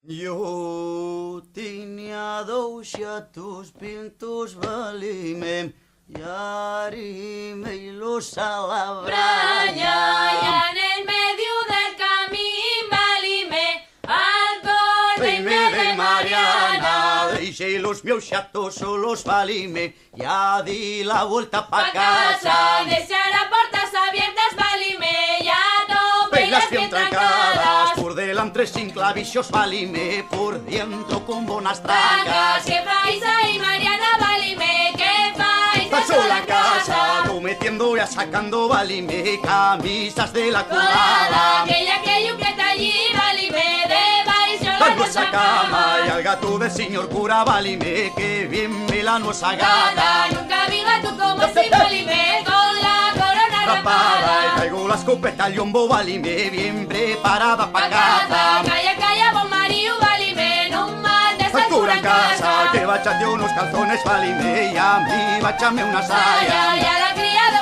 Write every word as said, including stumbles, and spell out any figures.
Yo tiña dous xatos pintos, válime, y arrimeilos a la braña. Ya nel mediu del camín, válime, al cordeime de Mariana. Deixei los mios xatos solos, válime, ya di la vuelta pa casa. Dexar las portas abiertas, válime, ya topei las cien trancadas. Por delantre sin clavixos, válime, por dientro con bonas trancas. ¿Qué fais ahí, Mariana, válime? ¿Qué fais sola en casa? Tú metiendo y sacando, válime, camisas de la curada. Aquella que yu que ta allí, válime, debaixo la nuestra cama. Y al gato del señor cura, válime, que bien ve la nuestra gata. Nunca vi gato como si, válime, con la corona rapada. Y traigo la escopeta al yombo, válime, bien preparada pa caza. Calla, calla, bon maríu, válime, nun mates al cura en casa. Que báchate unos calzones, válime, y a mí báchame una saya. Ya la criada